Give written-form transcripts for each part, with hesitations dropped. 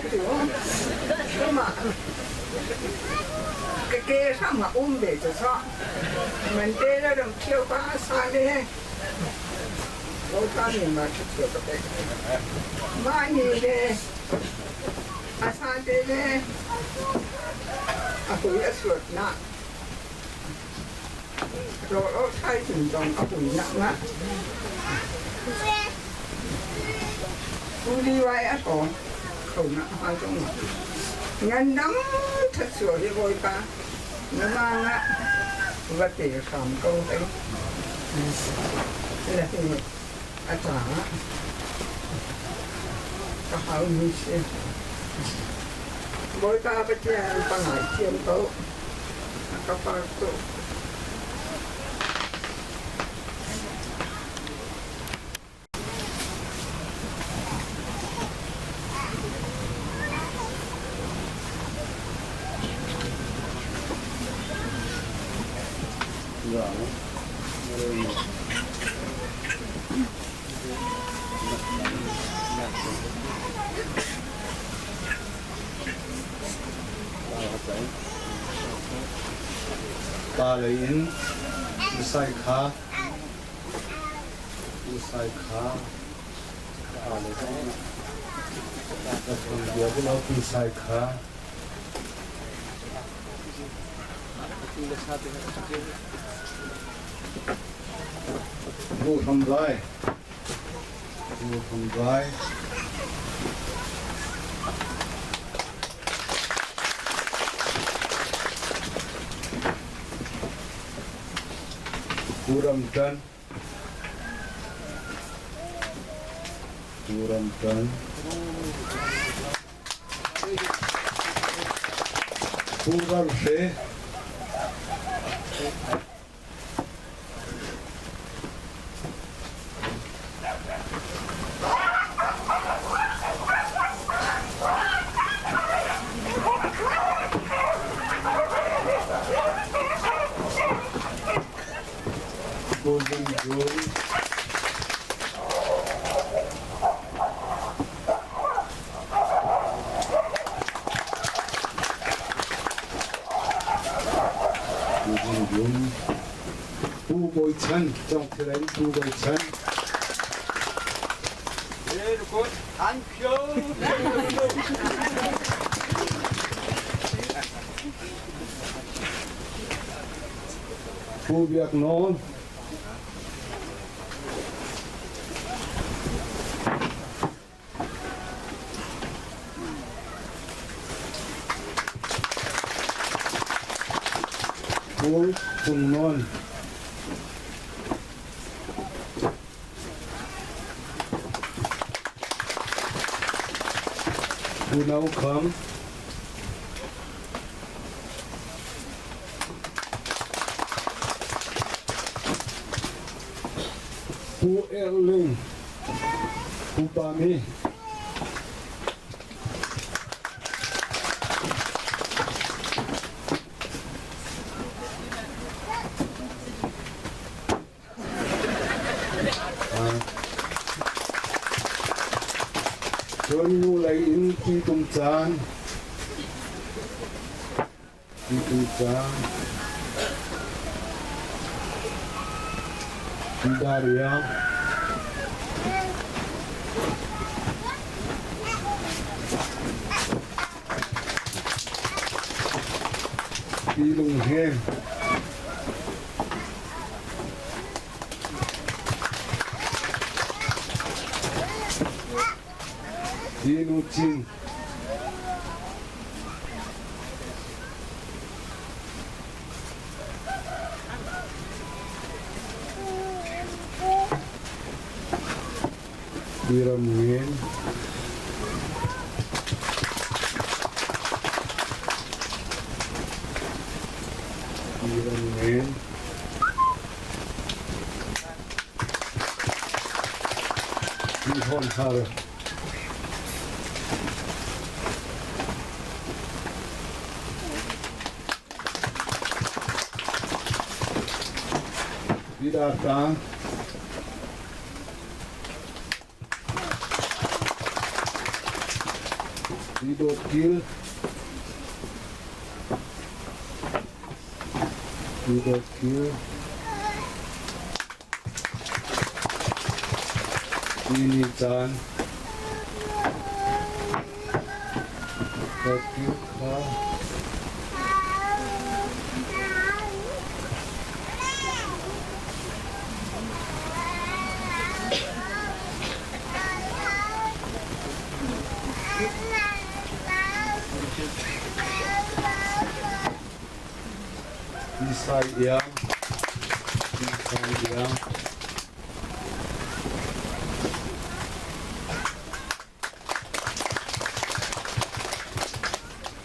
Ka ke hram a um ve cu sawh. Mandela ram thio pa sa le Bawipa nih ma ṭhat ka pek. Mah ni le a sa te le a hui a suatnak rawl awk thaizing zong a hui nak ngah. Uli wai a ṭhawn kho nak hnga zong ngandam ṭhat sual hi Bawipa na mang ah va te hram ko hei. Le hi a caah ka haumi si. Bawipa Pathian ka ngaithiam ko. A ka par tuk. Pa lei in Usai kha Usai kha Usai kha Pu Hram Vai Pu Hram Vai Pu Ram Tan Pu Ram Tan Pu Ram Hre Pu Zung Jun Pu Bawi Chan, Congthil in Pu Bawi Chan. Pu Biak Nawl. Pu Cung Nawn. Pu No Kham. Pu Er Ling. Pu Pa Mi. Cun nu lei in ti tum caan ti tum caan Daria Pi Lung Heng Pi Nu Cin Pi Ram Ngen Pi Ram Ngen Pi Hon Har Pi Dar Tang Pi Dawt Kil, Pi Dawt Kil, Pi Ni Caan, Dawt Kil kha Pi Sai Iang, Pi Sai Iang.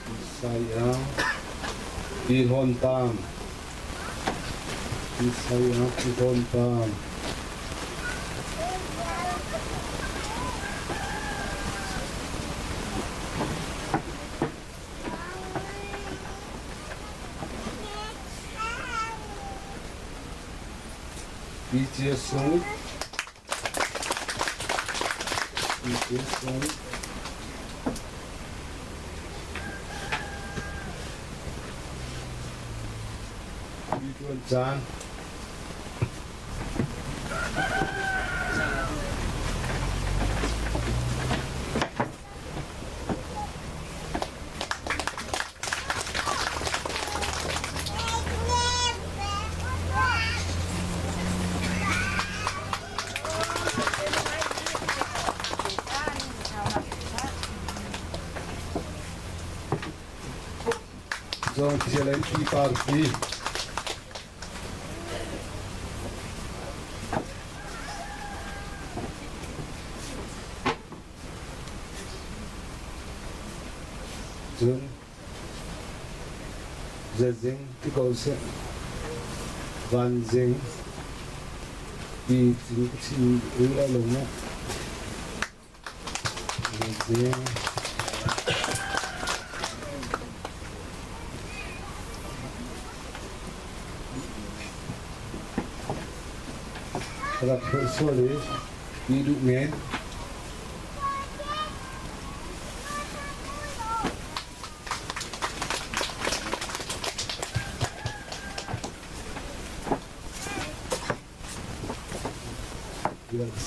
Pi Sai Iang, Pi Hlawn Tang, Pi Sai Iang, Pi Hlawn Tang. Pi Cia Sung, Pi Cia Sung. Pi Tuan Caan. Zawng thial in pi par pi. Cun zazing ti ko seh, vanzing ti cu ka chim duh lai lo mu. Zazing. Rak hrolh sual i mi duh men.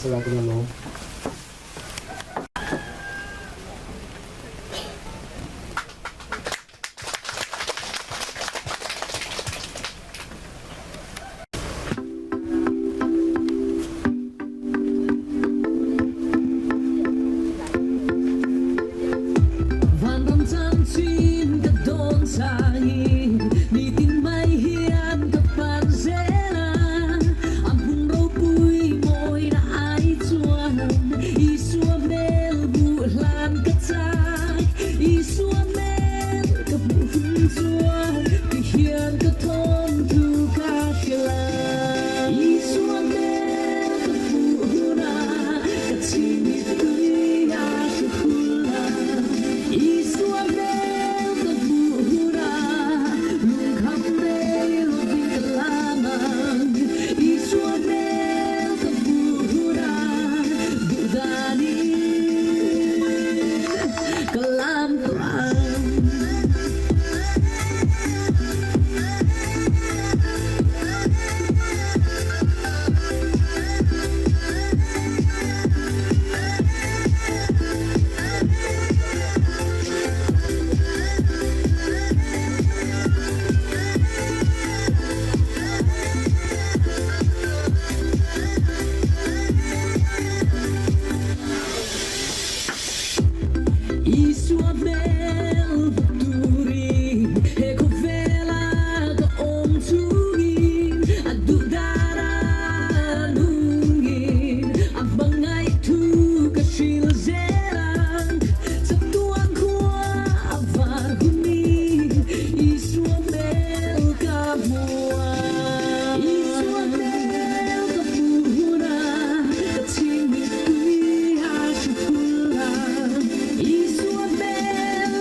Sala ka na Vanram camcin ka dawn cangin nitin mai hian ka pan zel a, a hmun ropui mawi na ai chuan Isua hmel hmuh hlan ka chak, Isua hmel ka hmuh hun chuan ti hian ka thawmhnu ka hrilh a. Isua hmel ka hmuh hunah ka chimit tui a hru hul a. Isua hmel ka hmuh hunah lungkham rei lovin ka lam ang. Isua hmel ka hmuh hunah duhdanin ka lam tawh ang. Isua hmel turin he khawvela ka awm chungin a duhdan a nungin a hmangaih thu ka hril zel ang chatuan khua a var hunin Isua hmel ka hmu ang. Isua hmel ka hmuh hunah ka chingmit tui a hru hul ang. Isua hmel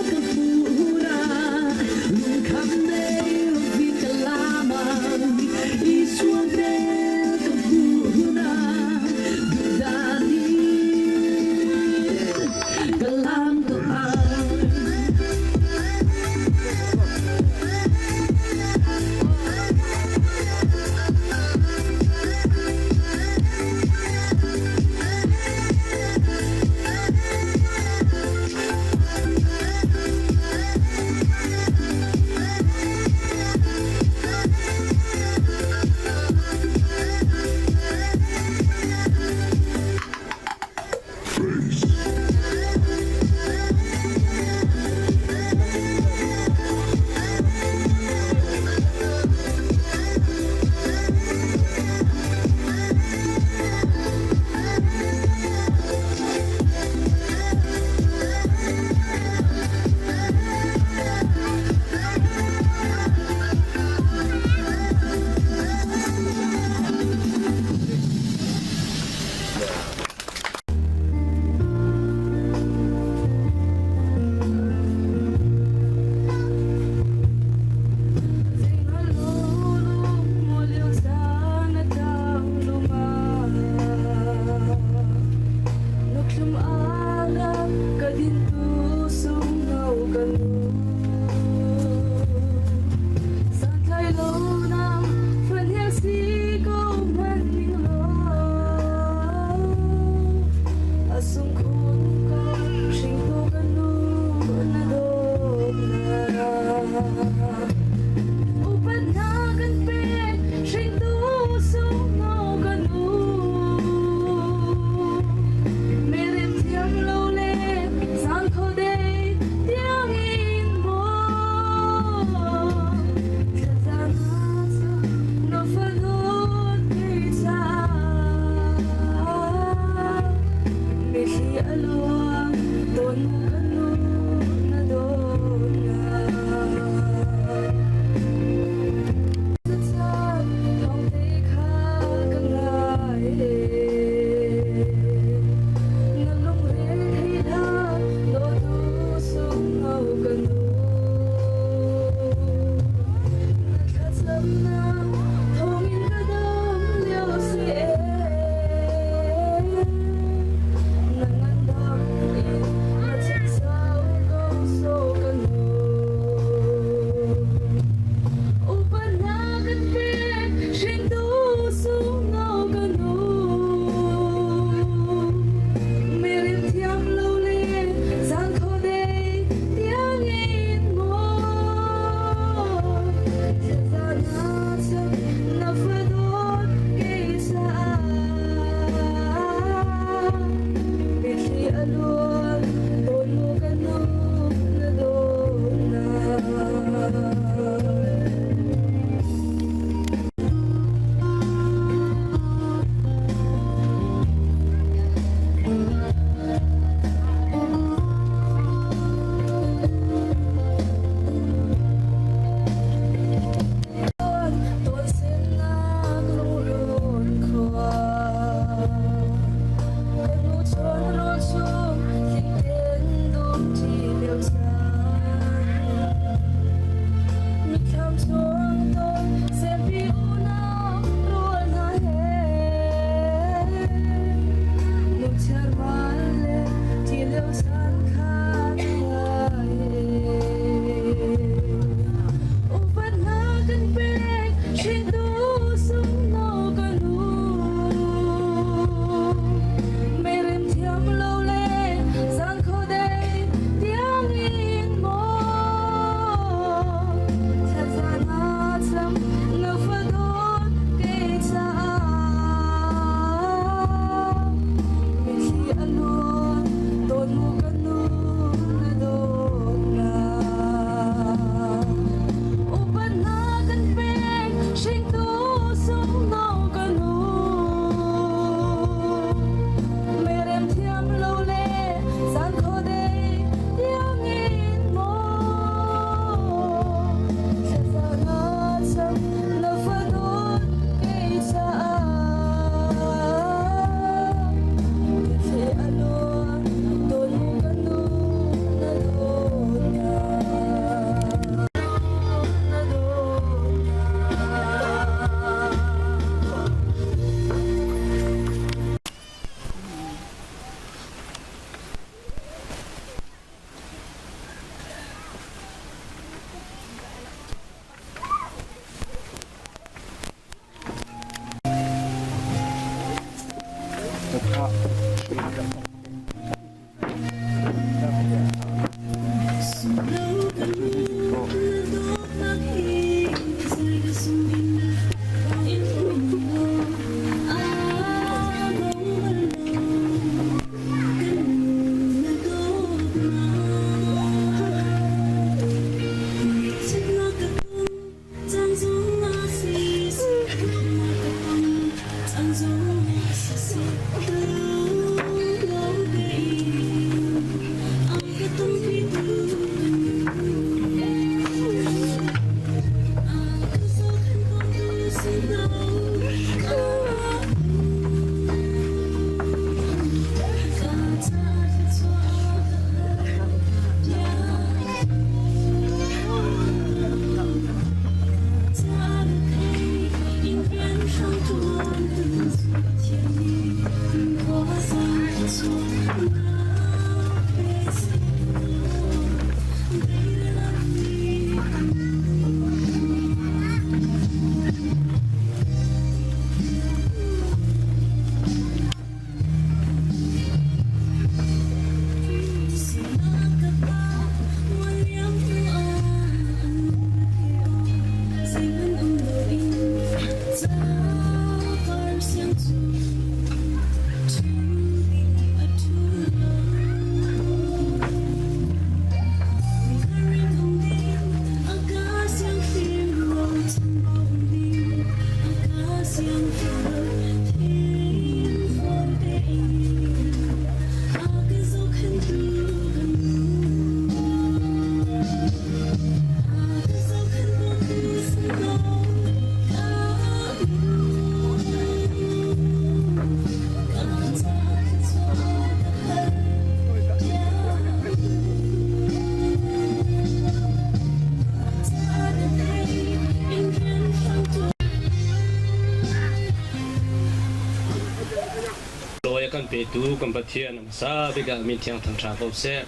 kan petu kan Pathian hmasa bik ah min thiang thangṭha ko seh.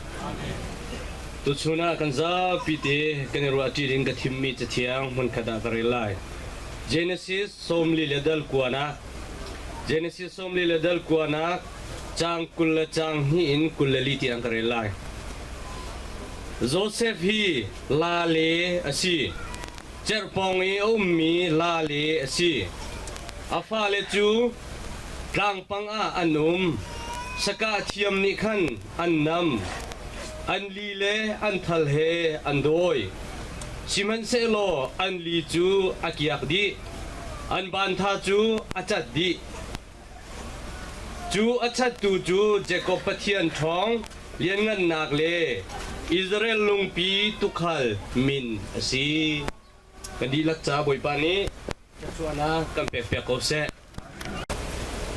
Tuchun ah kan zapi te kan i ruahṭi ding ka thimmi cathiang hmunkhat ah ka rel lai. Genesis sawmli le dal kuanak Genesis sawmli le dal kuanak caang 20 le caang hnih in 24 tiang ka rel lai. Joseph hi la le a si. Cerhpawng i a ummi la le a si. A fale cu tlangpang ah an um. Sakah thiam nih khan an nam. An li le an thal he an dawi. Sihmanhsehlaw an li cu a kiak dih. An bantha cu a cat dih. Cu a chattu cu Jakob Pathian ṭhawng lianngannak le Israel lungpi tuukhal min a si. Kan dihlak ca Bawipa nih thluachuahnak kan pekpiak ko seh.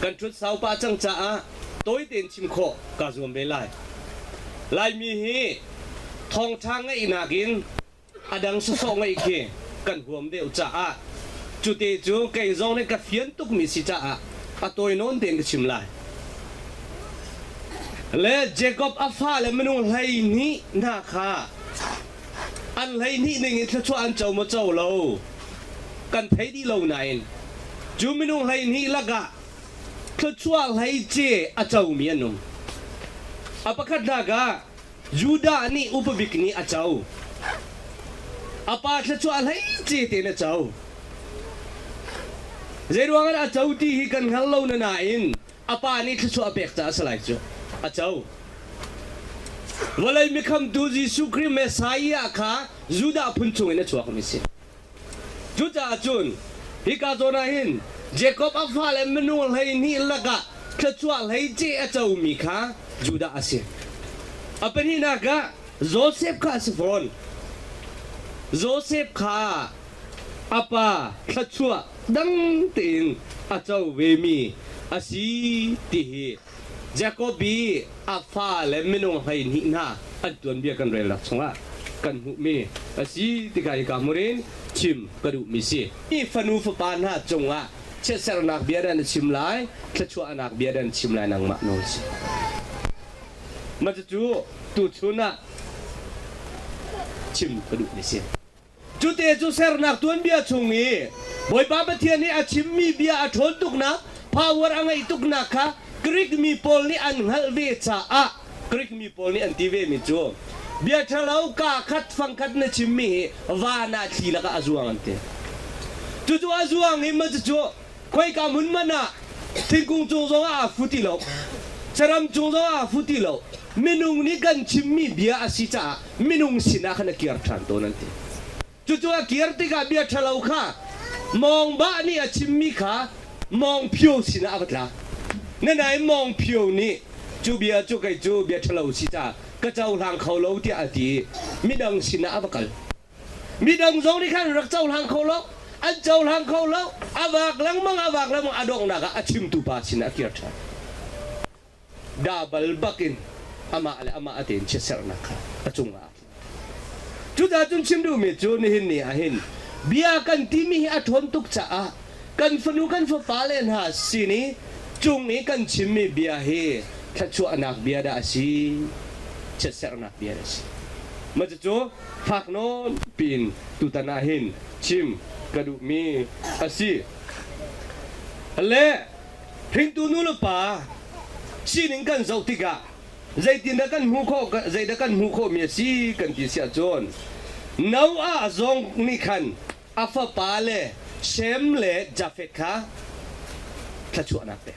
Kan ṭhut sau pah cang caah tawi tein chim khawh kaa zuam ve lai. Laimi hi thawngṭha ngeihnak in a dang sawsawh ngeih khi kan huam deuh caah cute cu kei zong nih ka fian tukmi si caah a tawi nawn tein ka chim lai. Le Jacob a fale minung 12 hna kha an 12 ning in thluachuah an co maw co lo kan thei dih lo nain cu minung 12 lakah thluachuah hleice a comi an um. A pakhatnak ah Judah nih upa bik nih a co. A pa thluachuah hleice tein a co. Zeiruang ah a co ti hi kan hngal lo na nain a pa nih thluachuah a pek caah a si lai cu. A co. Vawlei mikhamtu Jesuh Khrih Messiah kha Judah phun chungin a chuakmi a si. Cucaah cun hika zawn ah hin Jakob a fale minung 12 lakah thluachuah hleice a comi kha Judah a si. A pahnihnak ah Josef kha a si fawn. Josef kha a pa thluachuah dang tein a co vemi a si ti hi Jakob i a fale minung 12 hna an tuanbia kan relnak chungah kan hmuhmi a si tikah hika hmun in chim ka duhmi si. Hi fanu fapa hna cungah chiatsernak bia dah na chim lai, thluachuahnak bia dah na chim lai nangmah nawl si. Mah cucu tuchun ah chim ka duhmi si. Cute cu sernak tuanbia chung i Bawipa Pathian nih a chimmi bia a ṭhawn tuknak, power a ngeih tuknak kha Greek mi pawl nih an hngalh ve caah Greek mi pawl nih an ti vemi cu bia ṭhalo kaa khat fangkhat na chimmi hi van ah thli lakah a zuang an ti. Cucu a zuang i maw cucu khoika hmun hmanh ah thingkung cung zongah aa fu ti lo, saram cung zongah aa fu ti lo. Minung nih kan chimmi bia a si caah minung sinah khan a kir ṭhan tawn an ti. Cucu a kir tikah bia ṭhalo kha mawngba nih a chimmi kha mawngphio sinah a va tla. Nanain mawngphio nih cu bia cu kei cu bia ṭhalo si caah ka cohlang kho lo tiah a ti i midang sinah a va kal. Midang zong nih khan rak cohlang kho lo, an cohlang kho lo, a vak lengmang a vak lengmang a donghnak ah a chimtu pa sinah a kir ṭhan. Dabal bakin amah le amah a tein chiatserhnak kha a cungah a tlun. Cucaah cun chim duhmi cu nihin ni ah hin bia kan timi hi a ṭhawn tuk caah kan fanu kan fapa le hna sin i cung i kan chimmi bia hi thluachuahnak bia dah a si, chiatserhnak bia dah a si. Mah cucu fak nawn piin tutan ah hin chim ka duhmi a si. Le Hringtu nu le pa sining kan zoh tikah zeitindah kan hmuh khawh zeidah kan hmuh khawhmi a si kan ti si ahcun Noah zong nih khan a fapa le Shem le Jafeth kha thluachuahnak pek.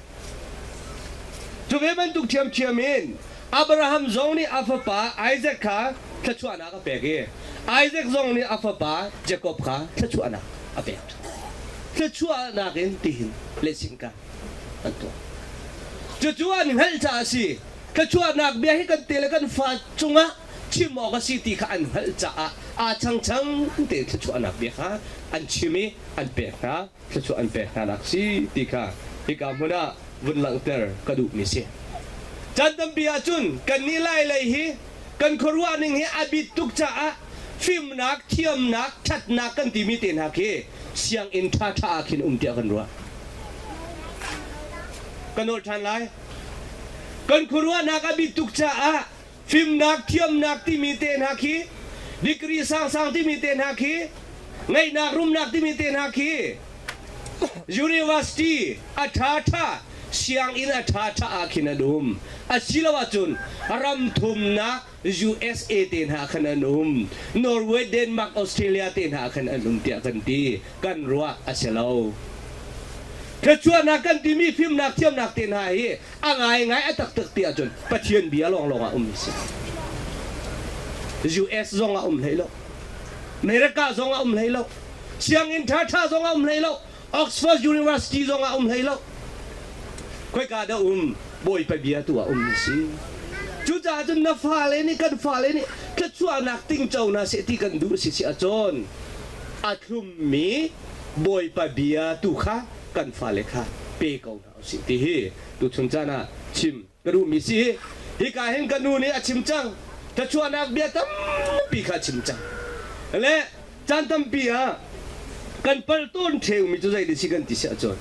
Cu ve bantuk ṭhiamṭhiam in Abraham zong nih a fapa Isaac kha thluachuahnak a pek i Isaac zong nih a fapa Jakob kha thluachuahnak a pek. Thluachuahnak in tihin lehsingka an tuah. Cucu an hngalh caah a si. Thluachuahnak bia hi kan te le kan fa cungah chim awk a si ti kha an hngalh caah aa changchang tein thluachuahnak bia kha an chim i an pek hna, thluachuah an pek hnanak si ti kha hika hmun ah vun langhter ka duhmi si. Caan tampi ahcun kannih Lailei hi kan khuaruah ning hi a bit tuk caah fimnak, thiamnak, ṭhatnak kan timi te hna khi sianginn ṭhaṭha ah khin um tiah kan ruah. Ka nawl ṭhan lai. Kan khuaruahnak a bit tuk caah fimnak thiamnak timi te hna khi, degree sangsang timi te hna khi, ngeihnak rumnak timi te hna khi university a ṭhaṭha, sianginn a ṭhaṭha ah khin an um. Asiloah cun ram thumnak USA te hna khan an um, Norway, Denmark, Australia te hna khan an um tiah kan ti. Kan ruah a si lo. Thluachuahnak kan timi fimnak thiamnak te hna hi a ngaingai a taktak ti ahcun Pathian bia lawnglawng ah um si. US zong ah um hlei lo. America zong ah um hlei lo. Sianginn ṭhaṭha zong ah um hlei lo. Oxford University zong ah um hlei lo. Khoika dah um? Bawipa bia tu ah um si. Cucaah cun na fale nih, kan fale nih thluachuahnak tingco hna seh ti kan duh si si ahcun a thlummi Bawipa bia tu kha kan fale kha pe ko hna usih ti hi tuchun caan ah chim ka duhmi si. Hika hin ka nu nih a chim cang. Thluachuahnak bia tampi kha a chim cang. Le caan tampi ah kan pal tawn ṭheumi cu zei si kan ti si ahcun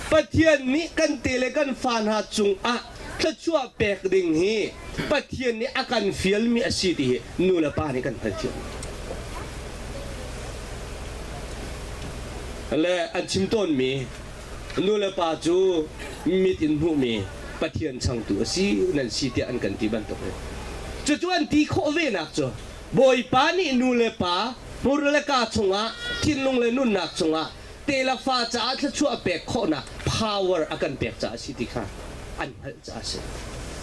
Pathian nih kan te le kan fa hna cungah thluachuah pek ding hi Pathian nih a kan fialmi a si ti hi nu le pa nih kan hngalhthiam. Le an chim tawnmi nu le pa cu mit in hmuhmi Pathian changtu a si nan si tiah an kan ti bantuk in cucu an ti khawh ve nak cu Bawipa nih nu le pa hmur le kaa chungah thinlung le nunnak chungah te le fa caah thluachuah pek khawhnak power a kan pek caah a si ti kha an hngalh caah a si.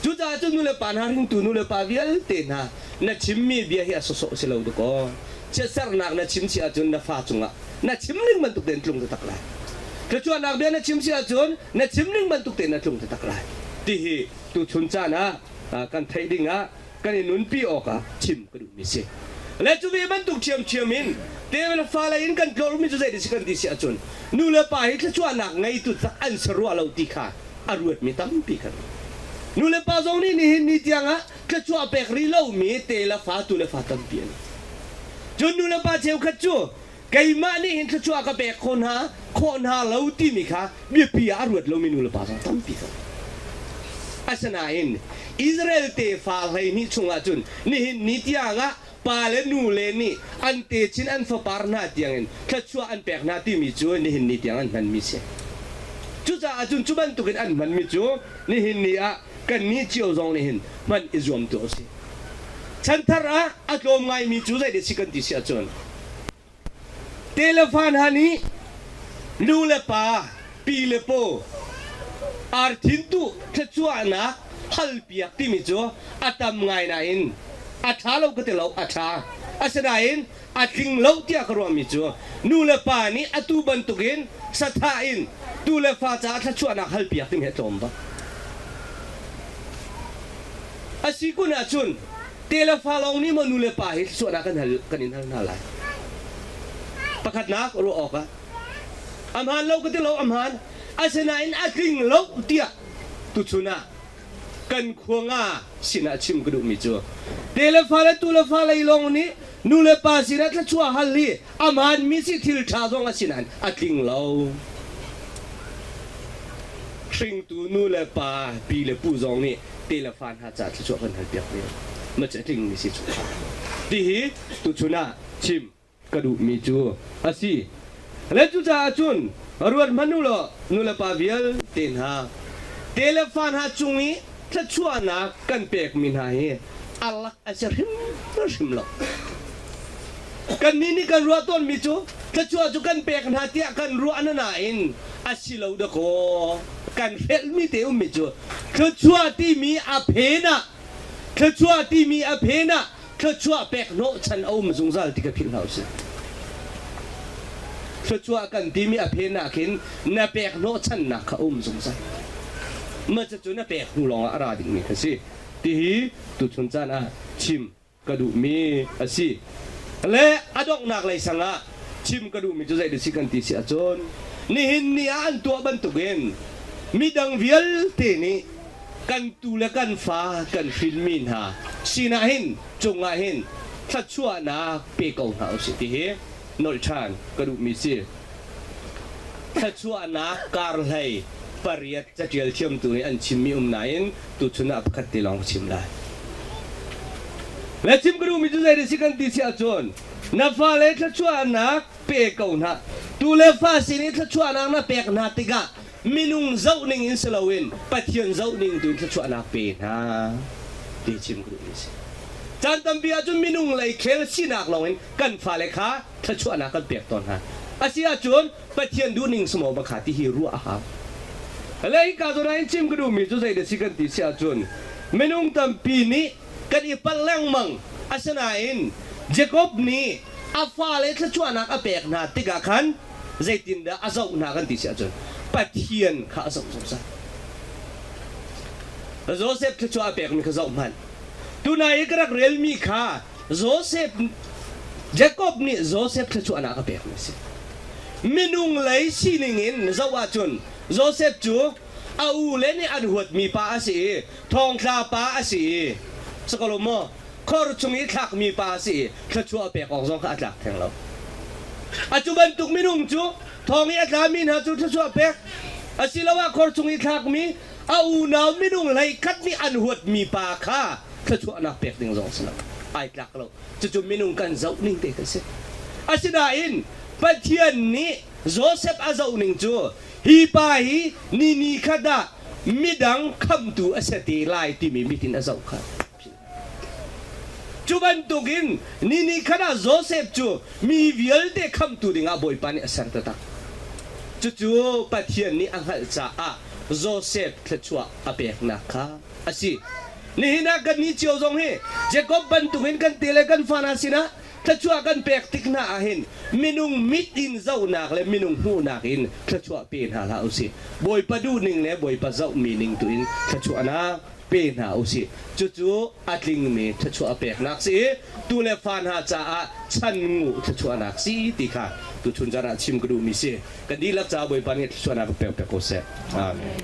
Cucaah cun nu le pa hna, hringtu nu le pa vialte hna, na chimmi bia hi a sawsawh si lo dakaw. Chiatsernak na chim si ahcun na fa cungah na chim ning bantuk tein tlung taktak lai. Thluachuahnak bia na chim si ahcun na chim ning bantuk tein na tlung taktak lai. Tihi tuchun caan ah kan theih ding ah kan i nunpi awkah chim ka duhmi si. Le cu ve bantuk ṭhiamṭhiam in te fale in kan tlawrmi cu zei si kan ti si ahcun nu le pa hi thluachuahnak ngeitu tak an si rua lo ti kha a ruatmi tampi kan um. Nu le pa zong nih nihin ni tiangah thluachuah pek rih lomi te le fa, tu le fa tampi an um. Cun nu le pa cheukhat cu keimah nih hin thluachuah ka pek khawh hna lo timi kha biapi ah a ruat lomi nu le pa zong tampi kan um. Asinain Israel tefa 12 chungah cun nihin ni tiangah pa le nu le nih an techin an fapar hna tiangin thluachuah an pek hna timi cu nihin ni tiang an hmanmi si. Cucaah cun cu bantukin an hmanmi cu nihin ni ah kannih cio zong nih hin hman i zuam tu a si. Chanthar ah a tlawm ngaimi cu zeidah si kan ti si ahcun telefa hna nih nu le pa, pi le paw, arthin tu thluachuahnak halpiak timi cu a tam ngai nain a ṭha lo ka ti lo, a ṭha. Asinain a tling lo tiah ka ruahmi cu nu le pa nih atu bantukin sathah in tu le fa caah thluachuahnak halpiak timi hi a tlawm bak. A si kun ahcun te le fa lawng nih maw nu le pa hi thluachuahnak kan hal kan in hal hna lai. Pakhatnak ruah awkah a hmaan lo ka ti lo, a hmaan. Asinain a tling lo tiah tuchun ah kan khua nga sinah chim ka duhmi cu te le fa le tu le fa lei lawng nih nu le pa sinah thluachuah hal hi a hmaanmi si, thil ṭha zong a si nain a tling lo. Hringtu nu le pa, pi le pu zong nih te le fa hna caah thluachuah kan halpiak ve. Mah cu a tlingmi si chungkhar. Tihi tuchun ah chim ka duhmi cu a si. Le cucaah cun ruat hmanh u law nu le pa vialte hna, te le fa hna cung i thluachuahnak kan pekmi hna hi a lak a si hrimhrim lo. Kannih nih kan ruah tawnmi cu thluachuah cu kan pek hna tiah kan ruah na nain a si lo dakaw. Kan hrelhmi te ummi cu thluachuah timi a phen ah, thluachuah timi a phen ah thluachuah pek hnawhchan a um zungzal ti ka philh hlah usih. Thluachuah kan timi a phen ah khin na pek hnawhchannak kha a um zungzal. Mah cucu na pek hnu lawngah a ra dingmi kha si. Tihi tuchun caan ah chim ka duhmi a si. Le a donghnak lei sang ah chim ka duhmi cu zei si kan ti si ahcun nihin ni ah an tuah bantukin midang vialte nih kan tu le kan fa kan hrinmi hna sinah hin, cungah hin thluachuahnak pe ko hna usih ti hi nolh ṭhan ka duhmi si. Thluachuahnak karhlei. Pariat catial thiamtu nih an chimmi um nain tuchun ah pakhat te lawng ka chim lai. Le chim ka duhmi cu zei si kan ti si ahcun na fale thluachuahnak pe ko hna. Tu le fa sin i thluachuahnak na pek hna tikah minung zoh ning in si loin Pathian zoh ning tu in thluachuahnak pe hna ti chim ka duhmi a si. Caan tampi ahcun minung lei khel sinak lawngin kan fale kha thluachuahnak kan pek tawn hna. Asi ahcun Pathian duhning si maw kha ti hi ruah a hau. Le hika zawn ah hin chim ka duhmi cu zei dah si kan ti si ahcun minung tampi nih kan i palh lengmang. Asinain Jakob nih a fale thluachuahnak a pek hna tikah khan zeitindah a zoh hna kan ti si ahcun Pathian kha a zoh zungzal. Joseph thluachuah a pekmi kha zoh hmanh. Tunai i ka rak relmi kha Joseph Jakob nih Joseph thluachuahnak a pekmi a si. Minung lei sining in zoh ahcun Joseph cu a ule nih an huatmi pa a si i thongtla pa a si i sakolo maw khor chung i thlakmi pa a si i thluachuah pek awk zong kha a tlak theng lo. A cu bantuk minung cu thong i a tlami hna cu thluachuah pek asiloah khor chung i thlakmi a unau minung hleikhat nih an huatmi pa kha thluachuahnak pek ding zong a si lo. Ai tlak lo. Cucu minung kan zoh ning te kan si. Asinain Pathian nih Joseph a zoh ning cu hi pa hi ni ni khat ah midang khamtu a si te lai timi mit in a zoh kha. Cu bantukin ni ni khat ah Joseph cu mi vialte khamtu dingah Bawipa nih a ser taktak. Cucu Pathian nih a hngalh caah Joseph thluachuah a peknak kha a si. Nihin ah kannih cio zong hi Jakob bantukin kan te le kan fa hna sinah thluachuah kan pek tik hna ahhin minung mit in zohnak le minung hmuhnak in thluachuah pe hna hlah usih. Bawipa duhning le Bawipa zohmi ning tu in thluachuahnak pe hna usih. Cucu a tlingmi thluachuah peknak si i tu le fa hna caah chan ngu thluachuahnak si ti kha tuchun zan ah chim ka duhmi si. Kan dihlak caah Bawipa nih thluachuahnak kan pek piak ko seh. Amen.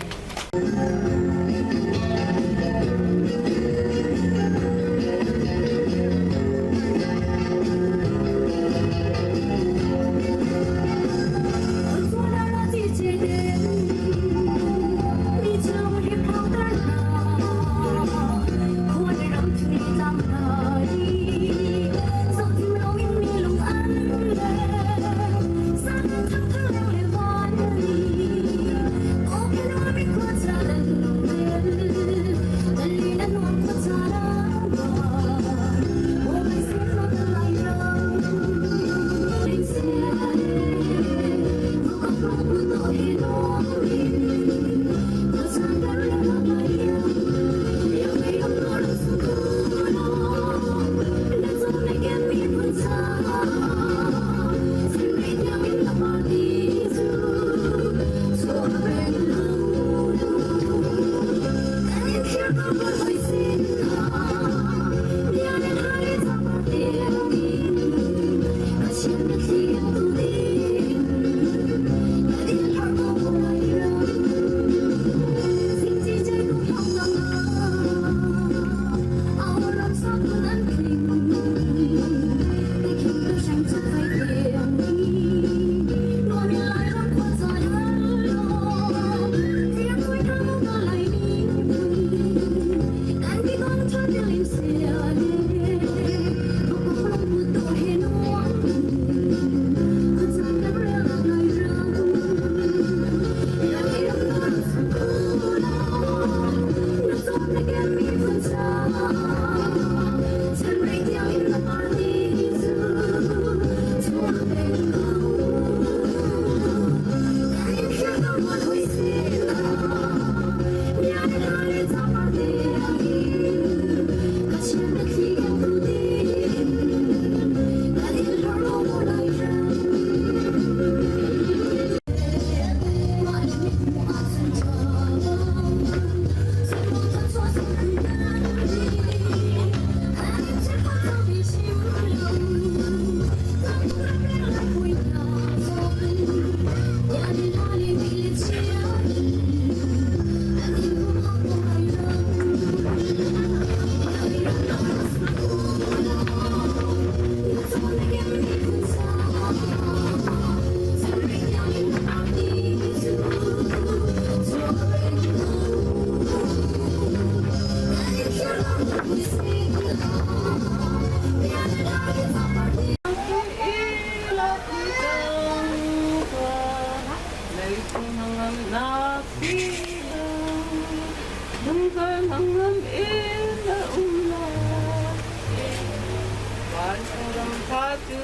Thangṭha cu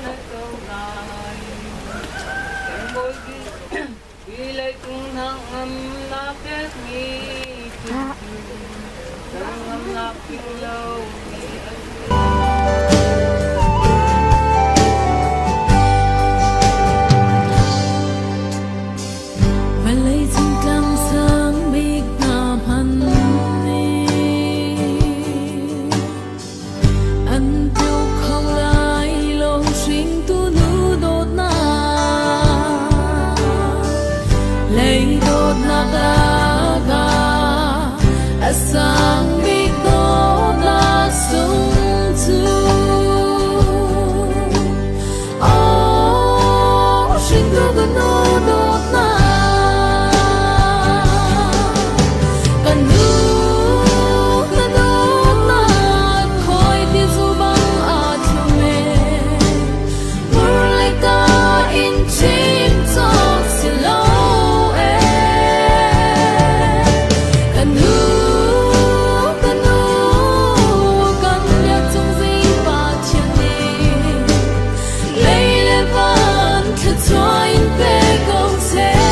na co lai. Kan Bawi Jesuh leicung hnangamnak pekmi thil cu hnangamnak tling lomi a si. Vawleicung tlangsang bik hna hmanh nih an tluk kho lai lo hringtu nu dawtnak. Lei dawtnak lakah a sang bik dawtnak sung cu. Aw, hringtu ka nu dawtnak. Kan nu, na dawtnak khawi ti zu bang aa thlum e. Hmur le ka in chim cawk si lo e. Kan nu, kan nu, kan biak cung zing Pathian nih lei le van thluachuah in pe ko seh.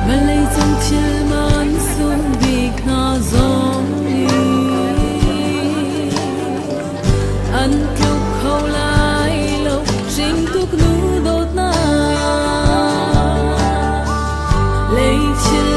Vawleicung thil man sung bik hna zong nih an tluk kho lai lo hringtuk nu dawtnak. Lei thil